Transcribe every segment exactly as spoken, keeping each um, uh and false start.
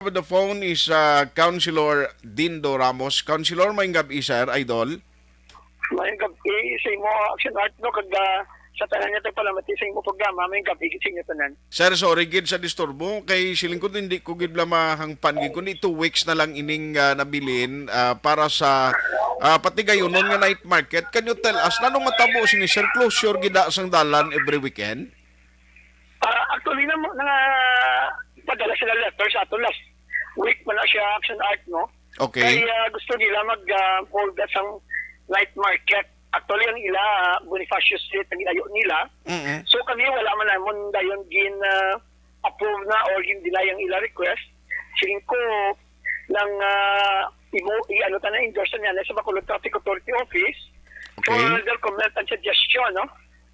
over the phone is, uh, Councilor Dindo Ramos. Councilor, maayong gab-i, sir, idol. Maayong gab-i sa imo, Action Art, no, kag, ah, sa tanan nga tagpalamati sa imo programa, maayong gab-i sa inyo tanan. Sir, sorry gid sa disturbo, kay siling ko hindi ko gid bala mahangpan gid, kundi two weeks na lang ining, ah, nabilin, ah, para sa, ah, Patigayonon nga night market. Can you tell us, nganong matabo sini, sir? Closure gid na sang dalan every weekend? Ah, actually, na, nga padala sila letter sa ato last week man na siya, Action Art, no? Okay. Kay, ah, gusto nila mag, ah, hold that sang night market. Actually, ang ila, ah, Bonifacio Street, ang ilayo nila. Mm-mm. So, kami, wala man namon dayon gin, ah, approve na or gin deny ang ila request. Siling ko, nang, ah, imo, i-, ano ta na, endorse na niya sa Bacolod Traffic Authority Office for Okay. their comment and suggestion, no?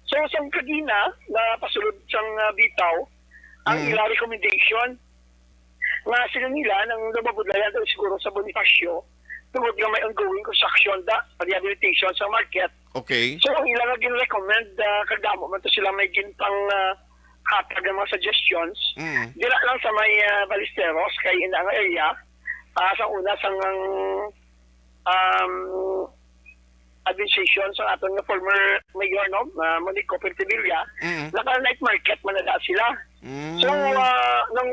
So, sang kagina, na pasulod sang, ah, bitaw, ang Mm. ila recommendation, nga sila nila nang lumabudlayan daw siguro sa Bonifacio, tungod nga may ongoing construction da, rehabilitation sa market. Okay. So, ang ila nga gin-recommend, ah, kag damo man to sila may ginpang, ah, hatag nga mga suggestions. Mm. Dira lang sa may, ah, Ballesteros, kay ina nga area, ah, sa una sang, um, administration sa aton nga former mayor, no, ah, Monico Pertevilla, Mm. naka-night market man na sila. Mm. So, ah, nang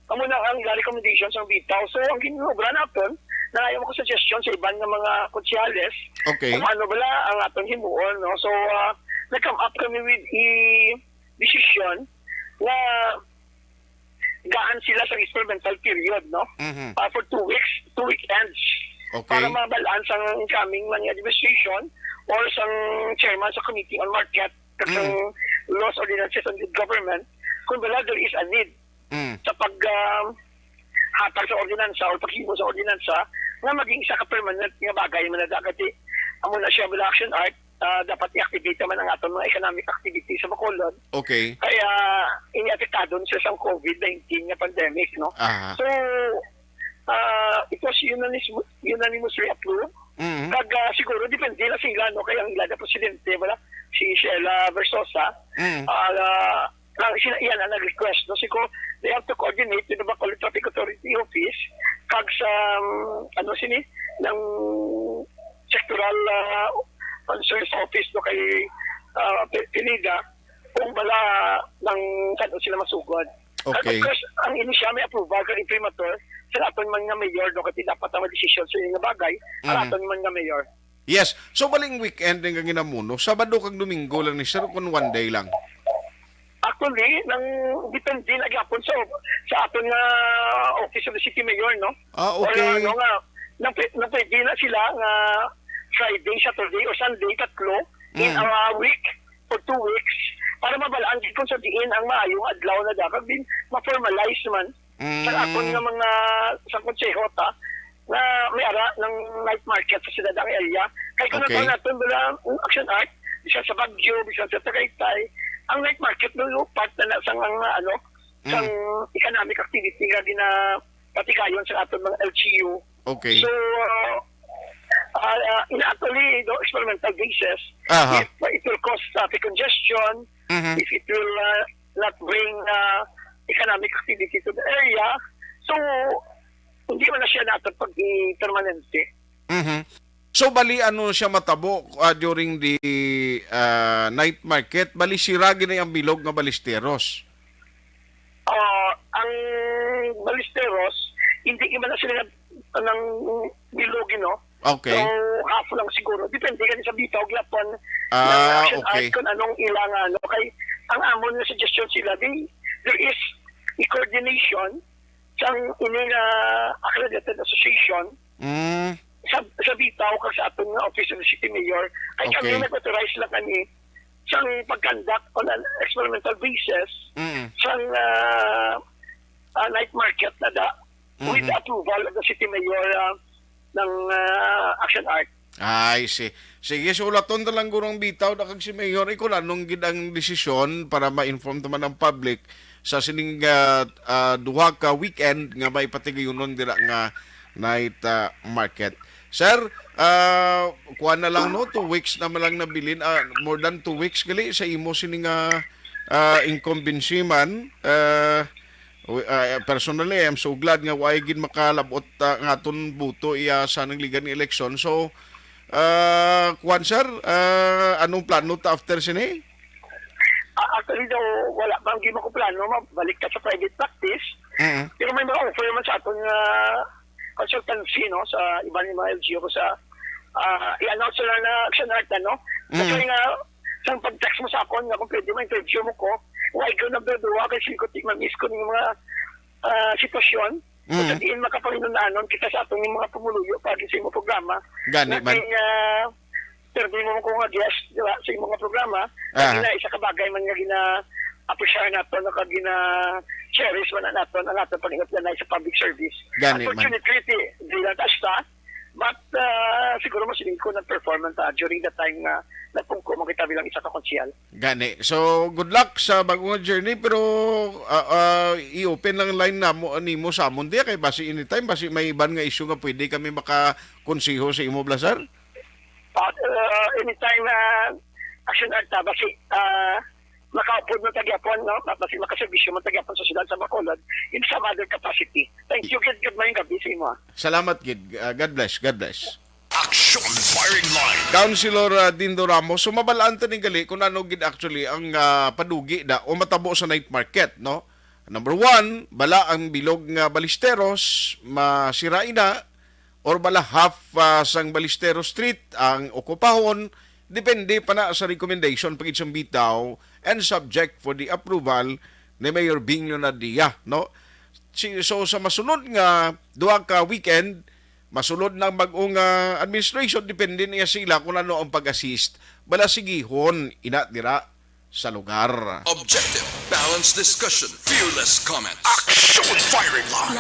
amo na ang ila recommendation sang bitaw. So, ang ginobra naton, nangayo ko suggestion sa iban nga mga konsehales Okay. kung ano bala ang aton himuon, no? So, ah, nag-come up kami with a decision nga gaan sila sa experimental period, no? Mhm. Ah, for two weeks, two weekends. Okay. Para mabalaan sang incoming man nga administration or sang chairman sa Committee on Market, kag sang Mm. Laws, Ordinances, and Good Government, kung bala there is a need Mm. sa pag, ah, hatag sa ordinansa o paghimo sa ordinansa nga maging isa ka permanent nga bagay man na da, kay amo na siya bala, Action Art, ah, dapat i-activate naman ang aton mga economic activity sa Bacolod. Okay. Kaya iniapektado na sila sa covid nineteen nga pandemic, no? Aha. So, ah, it was unanimous-, unanimously approved. Mm. Kag, ah, siguro, depende na sila, no? Kaya ang ila na presidente, wala, si Sheila Versosa, Mm. ah, ah, lang sila, iyan ang nag-request, no? Siguro, they have to coordinate with the Bacolod Traffic Authority Office, kag sa, um, ano sini, ng sectoral, ah, concerns office, no, kay, ah, Pe-, Pineda, kung bala ng saan sila masugod. Kag Okay. of course, ang ini siya may approval kag imprimatur sa aton man nga mayor, no, kay dapat ang desisyon sa inyo nga bagay, ang Mm. aton man nga mayor. Yes. So, baling weekend ang ginamuno. Sabado kag Domingo lang ni sir, kung one day lang? Actually, nang depende na gyapon sa, sa aton nga Office of the City Mayor, no? Ah, Or, okay. ano nga, nang pwe-, nang pwede na sila nga Friday, Saturday, or Sunday, tatlo, in Mm. a week, for two weeks, para mabalaan gid kung sa diin ang maayong adlaw na dapat din ma-formalize man sa Mm. aton nga mga, sa konseho ta, nga may ara ng night market sa siyudad ang area. Kay kung Okay. naton, naton bala, ang Action Art, bisan sa Baguio, bisan sa Tagaytay, ang night market, no, yung part na, na sang, ang, ano, sang Mm. economic activity nga ginapatigayon sa aton mga L G U. Okay. So, uh, uh, uh, in actually, the experimental basis, Aha. if it will cause traffic congestion, Mhm. if it will, uh, not bring, uh, economic activity to the area, so, hindi man na siya dapat pag-i-permanente. Mhm. So, bali, ano siya matabo, ah, during the, ah, night market? Bali, sira gid ang bilog nga Ballesteros. Ah, ang Ballesteros, hindi man na sila nag-, nang bilog, no? Okay. So, half lang siguro. Depende kasi sa bitaw gyapon Ah, ng Action okay. Art kung anong ilang, ano. Kay ang amon nga suggestion sila, they, there is a coordination sang ini nga accredited association Mm. sa, sa bitaw kag sa aton nga Office of the City Mayor. Kay kami Okay. nag-authorize lang kami sang pag-conduct on an experimental basis Mm. sang, ah, ah, night market na da with Mm-hmm. approval of the City Mayor, ah, ng, ah, Action Art. I see. Sige, so ulaton na lang guro ang bitaw na kag si Mayor, eh, kung anong gid ang desisyon para ma-inform naman ang public sa sining, ah, ah, duha ka weekend nga may patigayunon dira nga night, ah, market. Sir, ah, kuha na lang, no, two weeks na man lang nabilin, ah, more than two weeks gali sa imo sini nga, ah, incumbency man. Ah, Uy, ah, personally, I'm so glad nga way gid makalabot, ah, ang aton boto iya sa nangligan nga eleksyon. So, ah, kuwan, sir, ah, anong plano ta after sini? Ah, actually daw, wala pa ang gima ko plano, mabalik ka sa private practice. Mm. Pero may mga offer naman sa aton nga consultancy, no, sa iban nga mga L G U ko sa, ah, i-announce na na Action Art, ano? Kasi Mm. nga, sa pag-text mo sa akon nga kung pwede mo interview mo ko, why ko nagduduwa kay sige ko, ti-, ma-miss ko ning mga, ah, sitwasyon. Mm. Sa diin makapanginunanon kita sa aton mga pumuluyo pag sa imong programa. Gani man. Kay, ah, interview mo ko nga guest, di ba, sa imong mga programa. Ah. Kaya isa ka bagay man nga gina-appreciate nato, no, kag gina-cherish man nato ang aton pag-inaplanay sa public service. Gani man. Unfortunately, di lang ta siya, but, ah, siguro mo siling ko nag-perform man ta during the time nga nagpungko mo kita bilang isa ka konsehal. Gani. So, good luck sa bagong journey, pero, ah, ah, i-open lang line namo, nimo sa amon diya, kay basi anytime, basi may iban nga issue nga pwede kami makakonseho sa imo, bala, sir? But, uh, anytime na Action Art ta, basi, ah, makaupod mo tagyapon, no? Basi makaservisyo mo tagyapon sa siyudad sa Bacolod in some other capacity. Thank you, good, good morning, gabi sa imo. Salamat gid. Ah, God bless. God bless. Action Firing Line. Councilor, ah, Dindo Ramos, so mabalaan ta ning gali kung ano gid actually ang, ah, padugi na o matabo sa night market, no? Number one, bala ang bilog nga Ballesteros, masira ina, or bala half, ah, sang Ballesteros Street ang okupahon, depende pa na sa recommendation pag sa bitaw and subject for the approval ni Mayor Bing Leonardia, no? Si-, so sa masunod nga duha ka weekend, masulod na ang bag-ong, ah, administration, depende niya sila kung ano ang pag-assist. Bala sigihon ina dira sa lugar. Objective, balanced discussion, fearless comments. Action Firing Line.